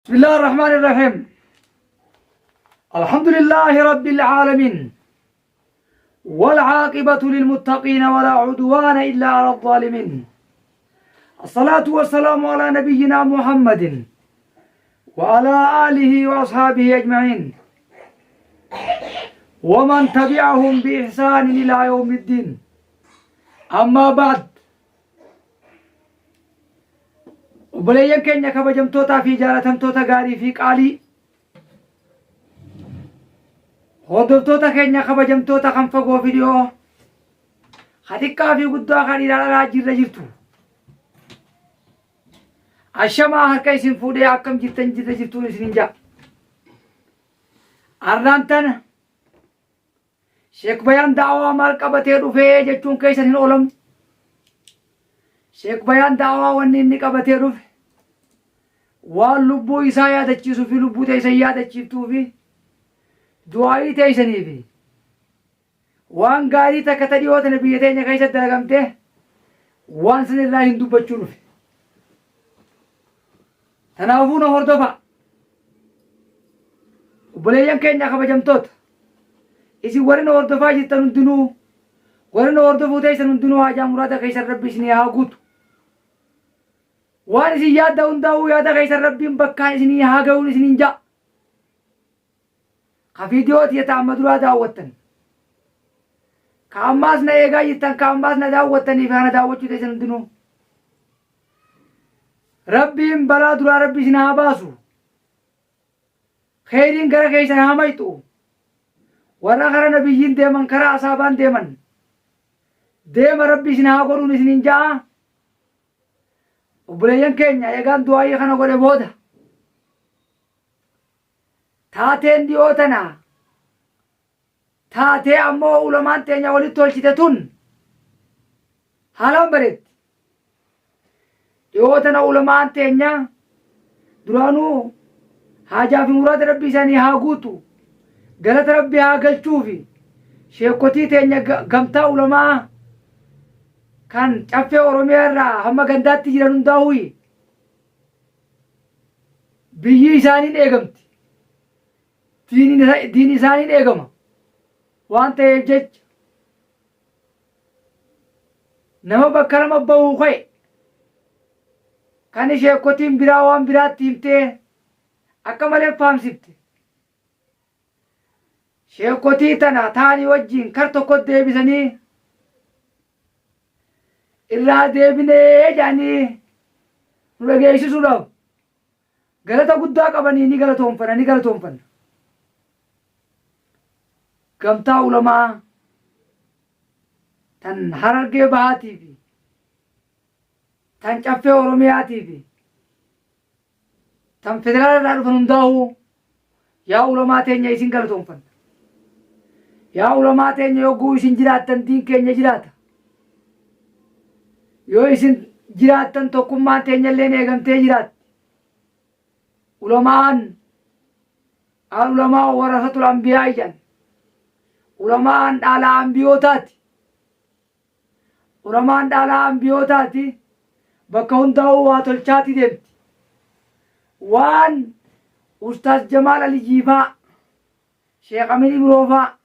بسم الله الرحمن الرحيم الحمد لله رب العالمين والعاقبة للمتقين ولا عدوان إلا على الظالمين الصلاة والسلام على نبينا محمد وعلى آله وأصحابه أجمعين ومن تبعهم بإحسان إلى يوم الدين أما بعد Obboleeyyan keenya kabajamtootaa fi jaalatamtoota gaarii fi qaalii hordoftoota keenya kabajamtoota kan fagoo fi dhiyoo ka xiqqaa fi guddaa kan dhiiraa dhalaa jirra jirtu. Ashamaa harka isin fuudhee akkam jirtan jirra jirtuun isinin ja'a. Arraan tana Sheek Bayaan Da'awaa maal qabatee dhufee jechuun keessan hin oolamu. Sheek Bayaan Da'awaa wanni inni qabatee dhufe waan lubbuu isaa yaadachiisuu fi lubbuu teessan yaadachiiftuu fi du'aayii teessanii fi waan gaarii takka ta dhiyoo tana biyya teenya keessatti dalagamte waan san irraa hin dubbachuu dhufe. Tanaafuu na hordofaa. Obboleeyyan keenya kabajamtoota. Isin warri na hordofaa jirtan hundinuu warri na hordofuu teessan hundinuu haajaa muraada keessan rabbi isinii haa guutu. Waan isin yaadda hundaa'uu yaada keessan rabbiin bakkaan isinii haa ga'uun isiniin ja'a. Ka viidiyoo tiyya ta amma duraa daawwattan. Ka ammaas na eegaa jirtan ka ammaas na daawwattanii fi kana daawwachuu teessan hundinuu. Rabbiin balaa duraa rabbi isin haa baasu. Kheyriin gara keessan haa mayxu. Warra kara nabiyyiin deeman kara asaabaan deeman. Deema rabbi isin haa godhuun isiniin ja'a. Obboleeyyan keenya eegaan du'aayii kana godhe booda. Taateen dhiyoo tana taatee ammoo ulamaan teenya walitti tolchite tun haalaan bareetti. Dhiyoo tana ulamaan teenya duraanuu haajaa fi muraada rabbii isaanii haa guutu galata rabbii haa galchuufi sheekotii teenya gamtaa ulamaa kan caffee Oromiyaa irraa hamma gandaatti jiran hundaa'uyi biyyi isaaniin eegamti. Diin isaaniin eegama. Waan ta'eef jecha nama bakka lama bahuu ka'e kan sheekotiin biraa waan biraatti himtee akka malee faamsifte. Sheekotii tana taanii wajjin kar tokko deebisanii irraa deebinee jedhanii nu dhageessisuudhaaf galata guddaa qabanii ni galatoonfanna ni galatoonfanna. Gamtaa ulamaa tan Harargee Bahaatii fi tan Caffee Oromiyaatii fi tan federaala irraa dhufan hundaa'uu yaa ulamaa teenya isin galatoonfanna. Yaa ulamaa teenya yogguu isin jiraattan diin keenya jiraata. Yoo isin jiraattan tokkummaan teenya illeen eegamtee jiraatti. Ulamaan al ulamaa warasatul anbiyaa jedhan. Ulamaan dhaala anbiyootaati. Ulamaan dhaalaa ambiyootaati bakka hundaa'uu waa tolchaati deemti. Waan Ustaaz Jamaal Aliyyiifaa, Sheekh Amin Ibroofaa,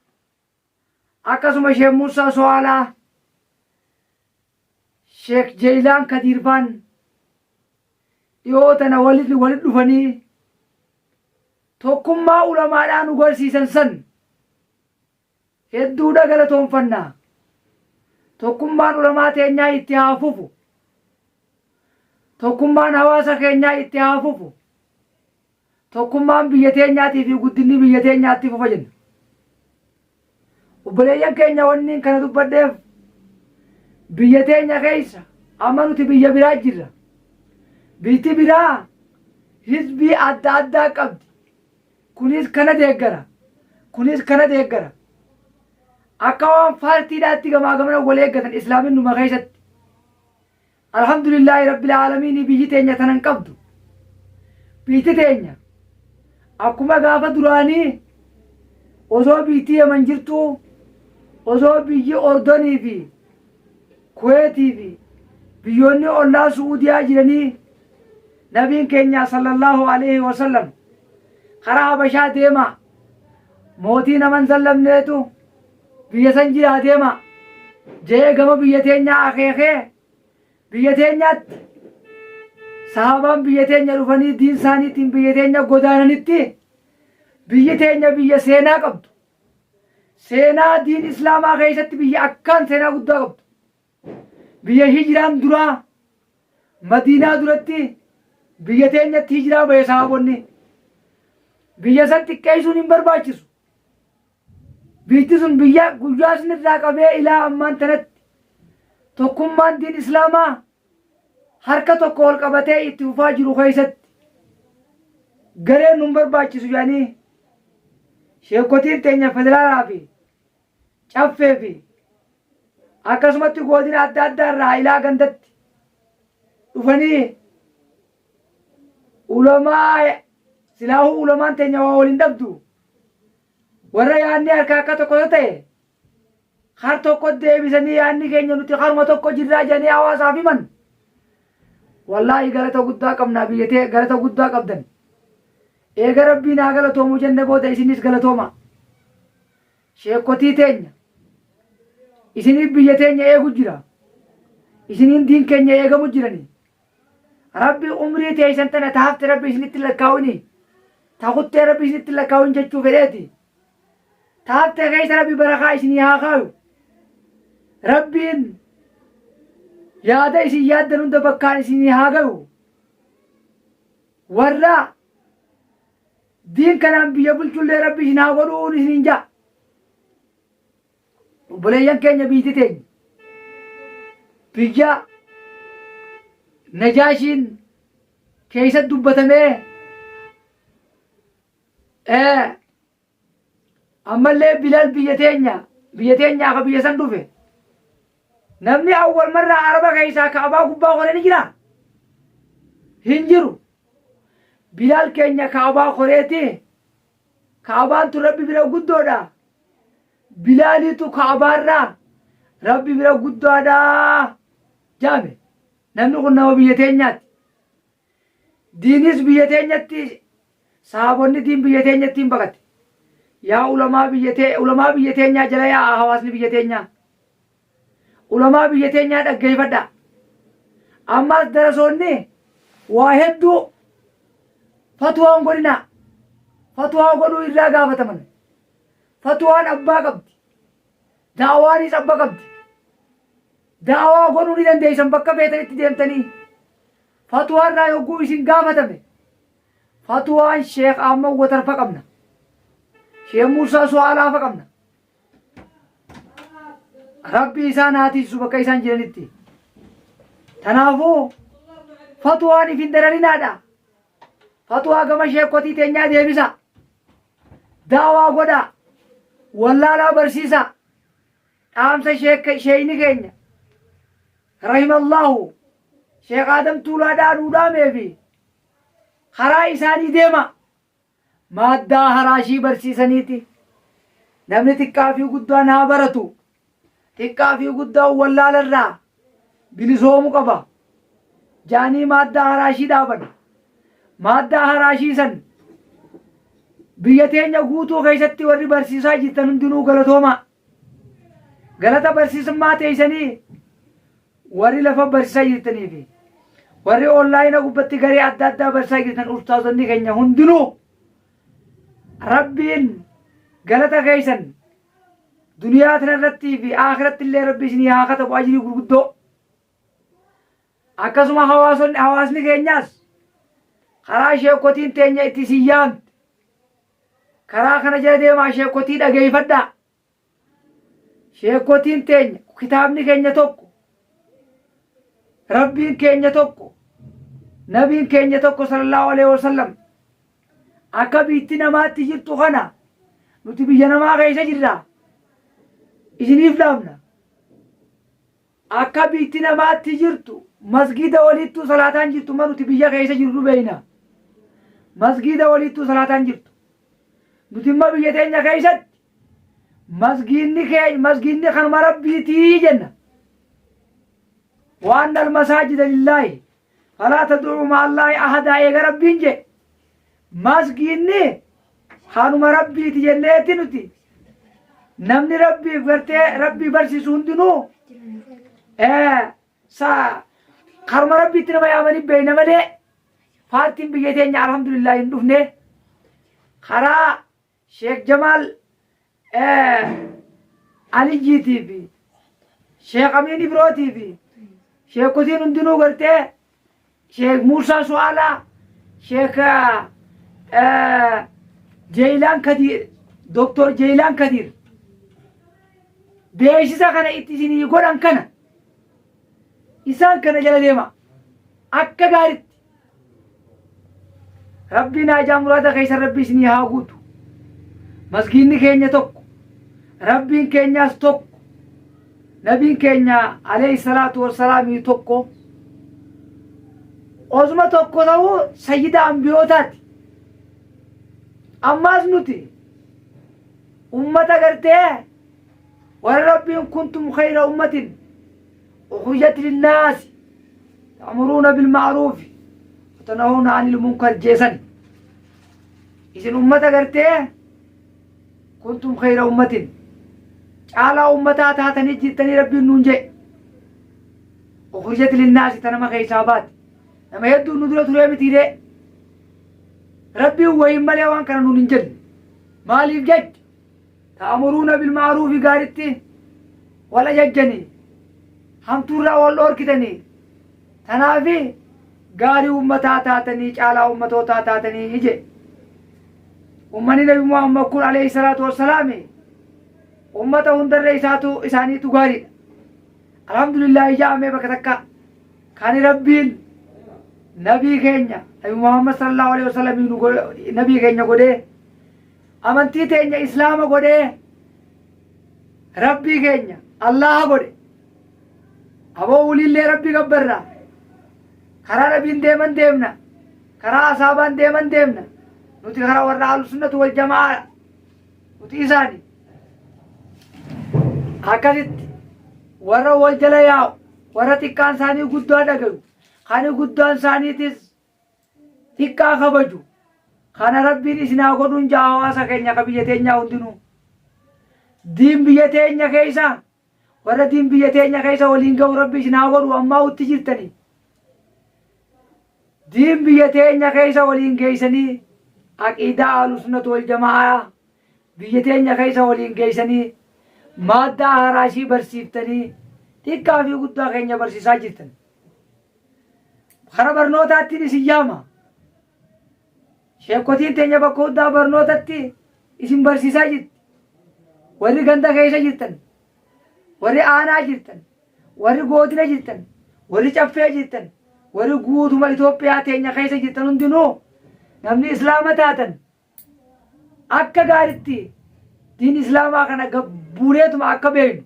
akkasuma Sheekh Muusaa So'aalaa, Sheekh Jeeylaan Kadiirfaan dhiyoo tana walitti walitti dhufanii tokkummaa ulamaadhaa nu garsiisan san Hedduudha galatoomfanna. Tokkummaan ulamaa teenyaa itti haa fufu. Tokkummaan hawaasa keenyaa itti haa fufu. Tokkummaan biyya teenyaatii fi guddinni biyya teenyaa itti fufa jenna. Obboleeyyan keenya wanni kana dubbadheef biyya teenya keessa amma nuti biyya biraa jirra. Biyyi biraa hizbii adda addaa qabdi. Kunis kana deeggara. Kunis kana deeggara. Akka waan paartiidhaatti gamaa gamana wal eeggatan islaaminuma keessatti. Alhamdulillaahi rabbil aalamiin biyyi teenya tanan qabdu. Biyyi teenya akkuma gaafa duraanii osoo biyyi Yaman jirtuu osoo biyyi Ordonii fi Kuweetii fi biyyoonni ollaa Su'uudiyaa jiranii Nabiin keenya sallallahu alaihi wasallam karaa Habashaa deema, mootii naman sallamneetu biyya san jiraa deema je'ee gama biyya teenyaa akeekee, biyya teenyaatti sahabaan biyya teenya dhufanii diin isaaniitiin biyya teenya godaananitti, biyyi teenya biyya seenaa qabdu, seenaa diin islaamaa keessatti biyya akkaan seenaa guddaa qabdu, biyya hijraan duraa Madiinaa duratti biyya teenyatti hijraa bahe sahaabonni. Biyya san xiqqeessuun hin barbaachisu. Biyyi sun biyya guyyaa sun irraa qabee ilaa ammaan tanatti tokkummaan diin islaamaa harka tokko ol qabatee itti fufaa jiru keessatti gareen nun barbaachisu jedhanii sheekotiin teenya federaalaa fi caffee fi akkasumatti godina adda addaa irraa ilaa gandatti dhufanii ulamaa, silaahuu ulamaan teenya waa waliin dhabdu, warra yaadni harka akka tokko yoo ta'e har tokko deebisanii yaadni keenya nuti haruma tokko jirraa jedhanii hawaasaaf himan. Wallaahi galata guddaa qabnaa, biyya tee galata guddaa qabdan. Eega Rabbiin haa galatoomu jenne booda isinis galatooma. Sheekotii teenya, isiniif biyya teenya eegu jira, isiniin diin keenya eegamu jirani. Rabbi umrii teessan tana taafte Rabbi isinitti lakkaawini, takuttee Rabbi isinitti lakkaawin jechuu fedheeti. Taafte keessa Rabbi barakaa isinii haa kaayu. Rabbiin yaada isin yaaddan hunda bakkaan isinii haa gayu. Warra diin kanaan biyya bulchullee Rabbi isin haa godhuun isiniin ja'a. Obboleeyyan keenya, biyyi teenya biyya Najaashiin keessatti dubbatamee, ammallee Bilal biyya teenya akka biyya san dhufe, namni awwal marraa Araba keessaa Kaabaa gubbaa koree ni jira? Hin jiru. Bilaal keenya Kaabaa koreeti. Kaabaan tun Rabbi bira guddoodha. Bilaaliitu Kaabaarraa Rabbi bira guddaadha jaame. Namni kun nama biyya teenyaati. Diinis biyya teenyatti, sahaabonni diin biyya teenyatti hin baqate. Yaa ulamaa biyya tee, ulamaa biyya teenyaa jala yaa'a hawaasni biyya teenyaa. Ulamaa biyya teenyaa dhaggeeffadha. Ammaas darasoonni waa hedduu fatwaan godhinaa. Fatwaa godhuu irraa gaafataman. Fatwaan abbaa qabdi. Da'awaanis abba qabdi. Da'awaa godhuu ni dandeessan bakka feetanitti deemtanii. Fatwaa irraa yogguu isin gaafatame, fatwaan Sheekh Ahmad Watarfa qabna. Sheekh Muusaa Su'aalaa fa qabna. Rabbi isaan haa tiisu bakka isaan jiranitti. Tanaafuu fatwaan if hin dararinaadha. Fatwaa gama sheekotii teenyaa deebisa. Da'awaa godhaa. Wallaalaa barsiisaa. Dhaamsa sheeyni keenya rahimallahu Sheekh Aadam Tuulaadhaa nuu dhaamee fi karaa isaanii deema. Maaddaa haraashii barsiisaniiti. Namni xiqqaa fi guddaan haa baratu. Xiqqaa fi guddaan wallaalarraa bilisoomu qaba. Jaanii maaddaa haraashii dhaaban. Maaddaa haraashii san biyya teenya guutuu keessatti warri barsiisaa jirtan hundinuu galatoomaa. Galata barsiisummaa teessanii warri lafa barsiisaa jirtanii fi warri onlaayina gubbatti garee adda addaa barsiisaa jirtan, ustaazonni keenya hundinuu, Rabbiin galata keessan duniyaa tana irrattii fi aakiratti illee Rabbi isinii haa katabu ajrii gurguddoo. Akkasuma hawaasni keenyaas karaa sheekotiin teenya itti isin yaamte karaa kana jala deemaa, sheekotii dhageeffadhaa. Sheekotiin teenya, kitaabni keenya tokko, Rabbiin keenya tokko, nabiin keenya tokko sallallahu alaihi wasallam. Akka biitti namaatti jirtu kana nuti biyya namaa keessa jirra. Isiniif dhaamna. Akka biitti namaatti jirtu masgiida walittuu salaataan jirtu, ma nuti biyya keessa jirru beeyna. Masgiida walittuu salaataan jirtu. Nuti immoo biyya teenya keessatti masgiidni keenya masgiidni kanuma Rabbiitii jenna. Waan almasaajida lillaahi. Falaa tad'uu ma'allaahi ahadaa eega Rabbiin jee masgiinni kanuma Rabbiiti jenneeti nuti namni Rabbiif gartee Rabbii barsiisu hundinuu sa karuma Rabbiitti nama yaamanii beeyna malee paartiin biyya teenya alhamdulillah hin dhufne karaa Sheek Jamaal Aliyyiitii fi Sheek Amiin Ibrootii fi Sheekotiin hundinuu gartee Sheek Muusaa Su'aalaa Sheek Jeeyilaan Kadiir Doktor Jeeyilaan Kadiir beeksisa kana itti isinii godhan kana isaan kana jala deema akka gaaritti Rabbiin haajaa muraada keessan Rabbi isinii haa guutu. Masgiinni keenya tokko. Rabbiin keenyaas tokko. Nabiin keenya alayhi salaatu wassalaamii tokko. Osuma tokko ta'uu sayyida ambiyootaati. Ammaas nuti ummata gartee warra Rabbiin kuntum khayra ummatin ukhrijat linnaasi ta'muruuna bilma'ruufi watanhauna anil munkar jeesan isin ummata gartee kuntum khayra ummatin caalaa ummataa taatanii jirtanii rabbiin nuun jee ukhrijat linnaasi ta nama keessaa baate nama hedduun nu dura turee mitiiree rabbiin wayiin malee waan kana nuun hin jenne maaliif jecha Ta'amuruuna bilma'aruufi gaaritti wal ajajjanii hamtuurraa wal dhoorkitanii tanaafi gaarii ummataa taatanii caalaa ummatootaa taatanii ije ummanni nabi Muhammad kun alayhi salaatu wassalaami ummata hundarra isaatu isaaniitu gaariidha alhamdulillah ija'amee bakka takka kan rabbiin nabii keenya nabi Muhammad sallallahu alaihi wasallam nabii keenya godhee Amantii teenya Islaama godhee Rabbii keenya Allaaha godhe. Aboo waliillee Rabbi gabbarra. Karaa Nabiin deeman deemna. Karaa asaabaan deeman deemna. Nuti karaa warra ahlusunnatu wal jama'aa nuti isaani. Akkasitti warra wal jala yaa'u warra xiqqaan isaanii guddaa dhagayu kan guddaan isaaniitis xiqqaa kabaju kana rabbiin isin haa godhuun ja'a hawaasa keenya ka biyya teenyaa hundinuu diin biyya teenya keessa warra diin biyya teenya keessa waliin ga'u rabbi isin haa godhu ammaa utti jirtanii diin biyya teenya keessa waliin geessanii aqiidaa ahlusunnatu wal jama'aa biyya teenya keessa waliin geessanii maaddaa haraashii barsiiftanii xiqqaa fi guddaa keenya barsiisaa jirtan. Kara barnootaattiin isin yaama. Sheekkotiin teenya bakka hundaa barnootatti isin barsiisaa jirti. Warri ganda keessa jirtan, warri aanaa jirtan, warri goodina jirtan, warri caffee jirtan, warri guutuma Itoophiyaa teenya keessa jirtan hundinuu namni islaama taatan akka gaaritti diin islaamaa kana buuneetuma akka beeknu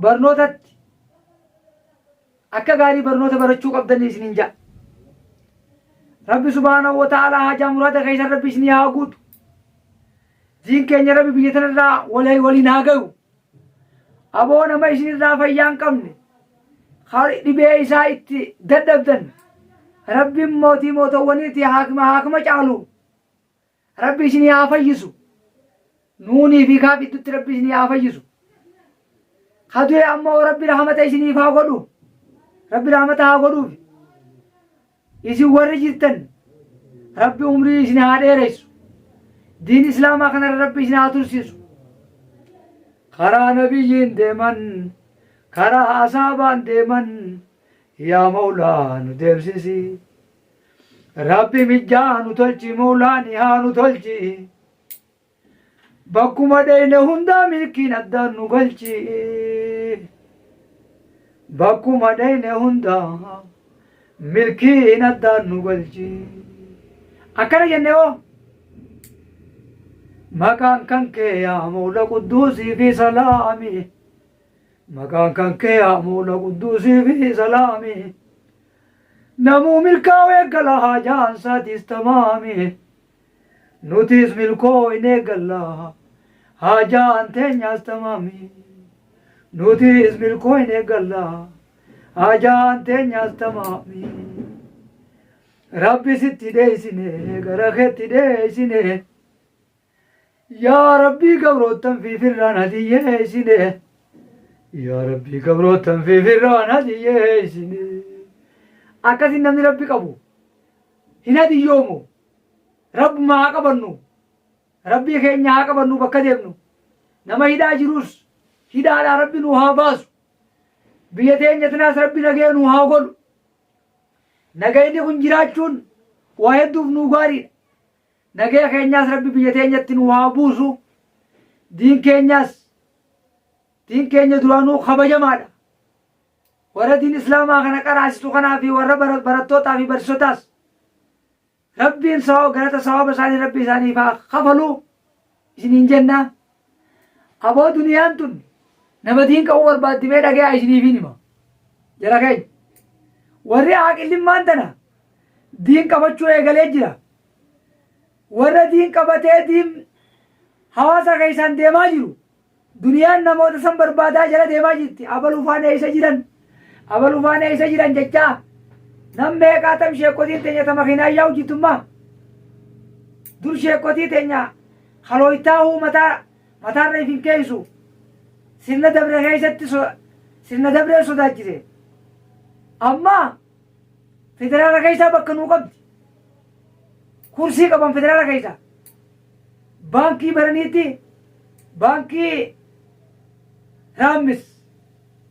barnootatti Akka gaarii barnoota barachuu qabdanii isiniin ja'a. Rabbi subhaanahu wa ta'aalaa haajaa muraada keessan Rabbi isinii haa guutu. Diin keenya Rabbi biyya tanarraa waliin haa gayu. Aboo nama isinirraa fayyaa hin qabne dhibee isaa itti dadhabdan Rabbiin mootii mootowwaniiti haakima haakima caalu Rabbi isinii haa fayyisu. Nuunii fi kaaf iddutti Rabbi isinii haa fayyisu. Ka du'e ammoo Rabbi rahmata isiniif haa godhu. Rabbi rahmata haa godhuuf. Isin warri jirtan Rabbi umrii isin haa dheeressu. Diin Islaamaa kanarra Rabbi isin haa tursiisu. Karaa nabiyyiin deeman, karaa asaabaan deeman, yaa Mawlaa nu deemsisi. Rabbi mijjaa nu tolchi mawlaani haa nu tolchi. Bakkuma dheyne hundaa milkiin addaan nu galchi. Bakkuma dheyne hundaa milkiin addaan nu galchi. Akkana jenne hoo. Maqaan kan kee yaa mawla qudduusii fi salaami. Maqaan kan kee yaa mawla qudduusii fi salaami. Namuu milkaa'u eeggala haajaan isaatiis tamaami. Nutiis milkooyne eeggalla haajaan teenyaas tamaami. Nutiis milkooyne eeggalla haajaan teenyaas tamaami. Rabbi sitti dheeysine gara keetti dheeysine. Yaa Rabbii gabroottan fiifirraan hadiyyeessine. Yaa Rabbii gabroottan fiifirraan hadiyyeessine. Akkasin namni Rabbi qabu hin hadiyyoomu. Rabbuma haa qabannu. Rabbii keenya haa qabannu bakka deemnu. Nama hidhaa jirus hidhaadhaa Rabbi nu haa baasu. Biyya teenya tanaas Rabbi nagaya nu haa godhu. Nagayni kun jiraachuun waa hedduuf nuu gaariidha. Nagaya keenyaas Rabbi biyya teenyatti nuu haa buusu. Diin keenyaas diin keenya duraanuu kabajamaadha. Warra diin islaamaa kana qaraasisu kanaa fi warra barattootaa fi barsiisotaas Rabbiin sawa galata sawaaba isaanii Rabbi isaaniif haa kafalu isiniin jenna. Aboo duniyaan tun nama diin qabu barbaaddi mee dhagayaa isiniifiin hima. Jara keenya. Warri aaqillimmaan tana diin qabachuu eegalee jira. Warra diin qabatee diin hawaasa keessaan deemaa jiru. Duniyaan namoota san barbaadaa jala deemaa jirti. Abaluu faan eessa jiran? Abaluu faan eessa jiran jechaa. Nam meeqaa tam sheekotiin teenya ta makiinaa yaa'u jirtummaa. Dur sheekotii teenya halooytaahuu mataa mataarra ifin keessu. Sirna dabre keessatti sirna dabree sodaachise. Amma federaala keessaa bakka nuu qabdi. Kursii qaban federaala keessaa. Baankii baraniitti baankii raammis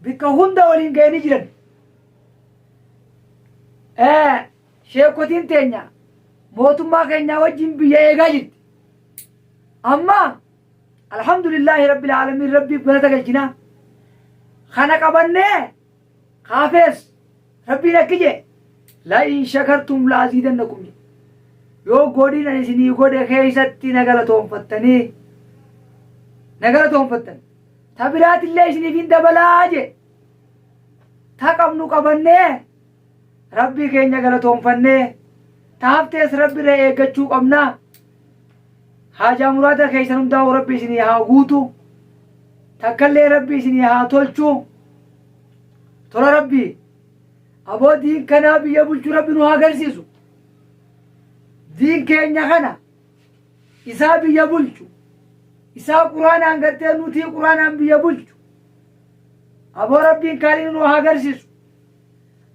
bikka hunda waliin ga'anii jiran. Sheekotiin teenya mootummaa keenyaa wajjin biyya eegaa jirti. Amma alhamdulillaahi rabbil aalamiin rabbiif galata galchinaa. Kana qabannee kaafees Rabbiin akki jee la'in shakartum la'aziidannakum jedhe. Yoo godhin ani isinii godhe keessatti na galatoonfattanii na galatoonfattan ta biraatillee isiniif hin dabalaa jee. Ta qabnu qabannee Rabbii keenya galatoonfannee ta haftees Rabbi irra eeggachuu qabna. Haajaa muraada keessan hundaa'u Rabbi isinii haa guutu. Takkallee Rabbi isinii haa tolchu. Tola Rabbii. Aboo diin kanaa biyya bulchu Rabbi nu haa agarsiisu. Diin keenya kana isaa biyya bulchu. Isaa quraanaan gartee nutii quraanaan biyya bulchu. Aboo Rabbiin kaaliin nu haa agarsiisu.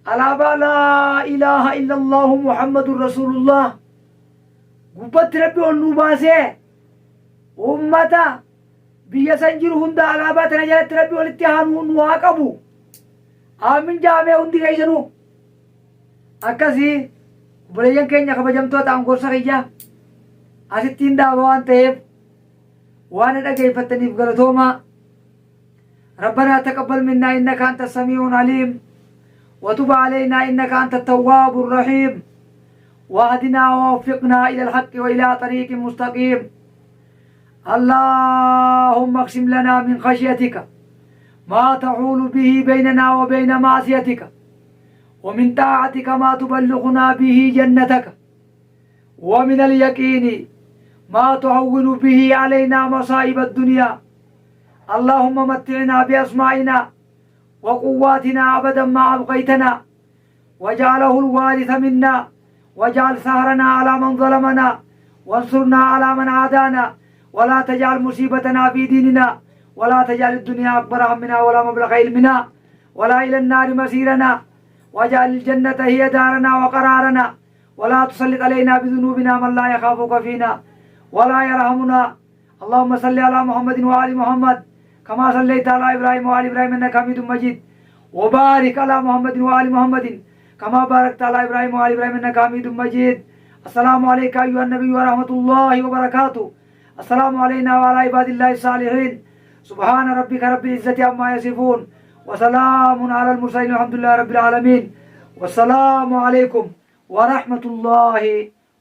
Alaabaa laa ilaaha illallahu Muhammadun Rasuulullah. Gubbatti Rabbi ol nuu baasee ummata Biyya san jiru hunda alaabaa tana jalatti Rabbi walitti haa nu haa qabu. Aamin jaamee hundi keessanuu. Akkasii obboleeyyan keenya kabajamtoota an gorsa kiyya asittiin dhaaba waan ta'eef waan na dhageeffattaniif galatoomaa. ربنا تقبل منا إنك أنت السميع العليم وتب علينا إنك أنت التواب الرحيم واهدنا ووفقنا إلى الحق وإلى طريق مستقيم اللهم اقسم لنا من خشيتك ما تحول به بيننا وبين معصيتك ومن طاعتك ما تبلغنا به جنتك ومن اليقين ما تهون به علينا مصائب الدنيا اللهم متعنا بأسمائنا وقواتنا أبدا ما أبقيتنا وجعله الوارث منا واجعل ثأرنا على من ظلمنا وانصرنا على من عادانا ولا تجعل مصيبتنا في ديننا ولا تجعل الدنيا أكبر همنا ولا مبلغ علمنا ولا إلى النار مسيرنا واجعل الجنة هي دارنا وقرارنا ولا تسلط علينا بذنوبنا من لا يخافك فينا ولا يرحمنا اللهم صل على محمد وآل محمد كما صليت على إبراهيم وآل إبراهيم إنك حميد مجيد وبارك على محمد وآل محمد كما باركت على إبراهيم وآل إبراهيم إنك حميد مجيد السلام عليك أيها النبي ورحمة الله وبركاته السلام علينا وعلى عباد الله الصالحين سبحان ربك رب العزة عما يصفون وسلام على المرسلين والحمد لله رب العالمين والسلام عليكم ورحمة الله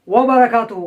وبركاته.